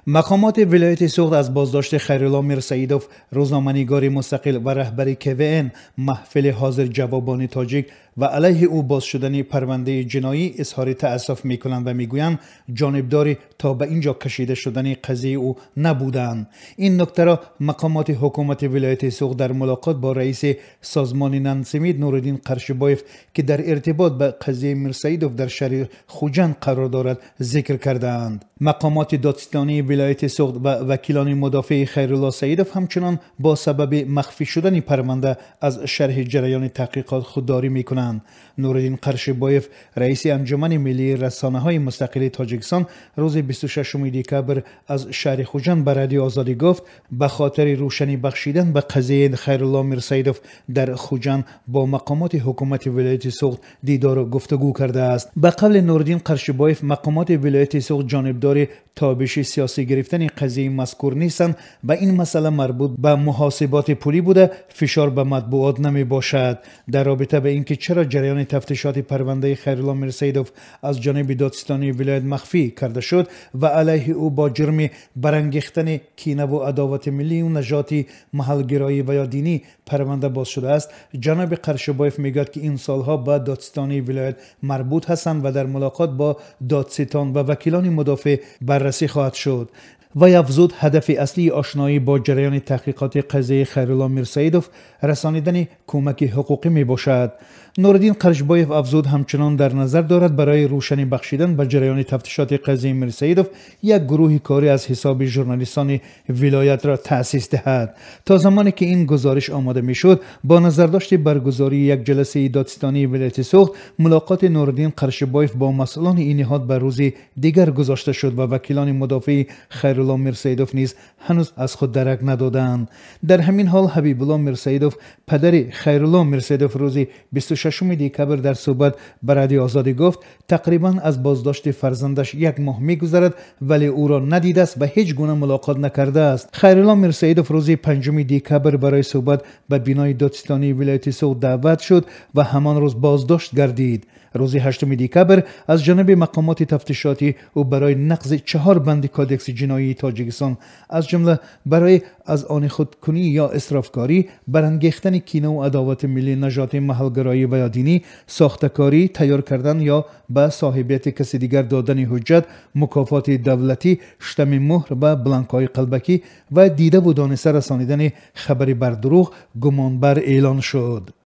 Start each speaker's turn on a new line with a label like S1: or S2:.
S1: Мақомоти вилояти Суғд аз боздошти Хайрулло Мирсаидов, рӯзноманигори мустақил ва раҳбари КВН маҳфили ҳозирҷавобони тоҷик ва алайҳи ӯ боз шудани парвандаи ҷиноӣ изҳори таассуф мекунанд ва мегӯянд, ҷонибдори то ба ин ҷо кашида шудани қазияи ӯ набуданд. Ин нуктаро мақомоти ҳукумати вилояти Суғд дар мулоқот бо раиси созмони Нансимид Нуриддин Қаршибоев, ки дар иртибот ба қазияи Мирсаидов дар шаҳри Хуҷанд қарор дорад, зикр кардаанд. Мақомоти додситонии вилояти Суғд ва вакилони мудофеи Хайрулло Саидов ҳамчунон бо сабаби махфӣ шудани парванда аз шарҳи ҷараёни таҳқиқот худдорӣ мекунанд. Нуриддин Қаршибоев, раиси Анҷумани миллии расонаҳои мустақили Тоҷикистон, рӯзи 26 декабр аз шаҳри Хуҷанд ба Радиои Озодӣ гуфт, ба хотири рӯшанӣ бахшидан ба қазияи Хайрулло Мирсаидов дар Хуҷанд бо мақомоти ҳукумати вилояти Суғд дидору гуфтугӯ кардааст. Ба қавли Нуриддин Қаршибоев, мақомоти вилояти Суғд ҷонибдори тобиши сиёсӣ гирифтани қазияи мазкур нестанд ва ин масъала марбут ба муҳосиботи пулӣ буда, фишор ба матбуот намебошад. Дар робита ба ин ки чаро ҷараёни тафтишоти парвандаи Хайрулло Мирсаидов аз ҷониби додситонии вилоят махфӣ карда шуд ва алайҳи ӯ бо ҷурми барангехтани кинаву адовати миллию нажоти, маҳалгироӣ ва ё динӣ парванда боз шудааст, ҷаноби Қаршибоев мегӯяд, ки ин солҳо ба додситонии вилоят марбут ҳастанд ва дар мулоқот бо додситон ва вакилони мудофеъ баррасӣ хоҳад шуд. Вай афзуд, ҳадафи аслии ошноӣ бо ҷараёни таҳқиқоти қазияи Хайрулло Мирсаидов расонидани кӯмаки ҳуқуқӣ мебошад. Нуриддин Қаршибоев афзуд, ҳамчунон дар назар дорад барои рӯшанӣ бахшидан ба ҷараёни тафтишоти қазияи Мирсаидов як гурӯҳи корӣ аз ҳисоби журналистони вилоятро таъсис диҳад. То замоне ки ин гузориш омода мешуд, бо назардошти баргузории як ҷаласаи додситонии вилояти Суғд, мулоқоти Нуриддин Қаршибоев бо масъулони ин ниҳод ба рӯзи дигар гузошта шуд ва вакилони мудофеи Хайрулло Мирсаидов низ ҳанӯз аз худ дарак надоданд. Дар ҳамин ҳол Ҳабибулло Мирсаидов, падари Хайрулло Мирсаидов, рӯзи 26 декабр дар суҳбат ба Радиои Озодӣ гуфт, тақрибан аз боздошти фарзандаш як моҳ мегузарад, вале ӯро надидааст ва ҳеҷ гуна мулоқот накардааст. Хайрулло Мирсаидов рӯзи 5 декабр барои суҳбат ба бинои додситонии вилояти Суғд даъват шуд ва ҳамон рӯз боздошт гардид. Рӯзи 8 декабр аз ҷониби мақомоти тафтишотӣ ӯ барои нақзи 4 банди Кодекси ҷиноии Тоҷикистон, аз ҷумла барои аз они худкунӣ ё исрофкорӣ, барангехтани кинаву адовати миллӣ, нажоти, маҳалгароӣ ва ё динӣ, сохтакорӣ, тайёр кардан ё ба соҳибияти каси дигар додани ҳуҷҷат, мукофоти давлатӣ, штами муҳр ва бланкҳои қалбакӣ ва дидаву дониста расонидани хабари бардурӯғ гумонбар эълон шуд.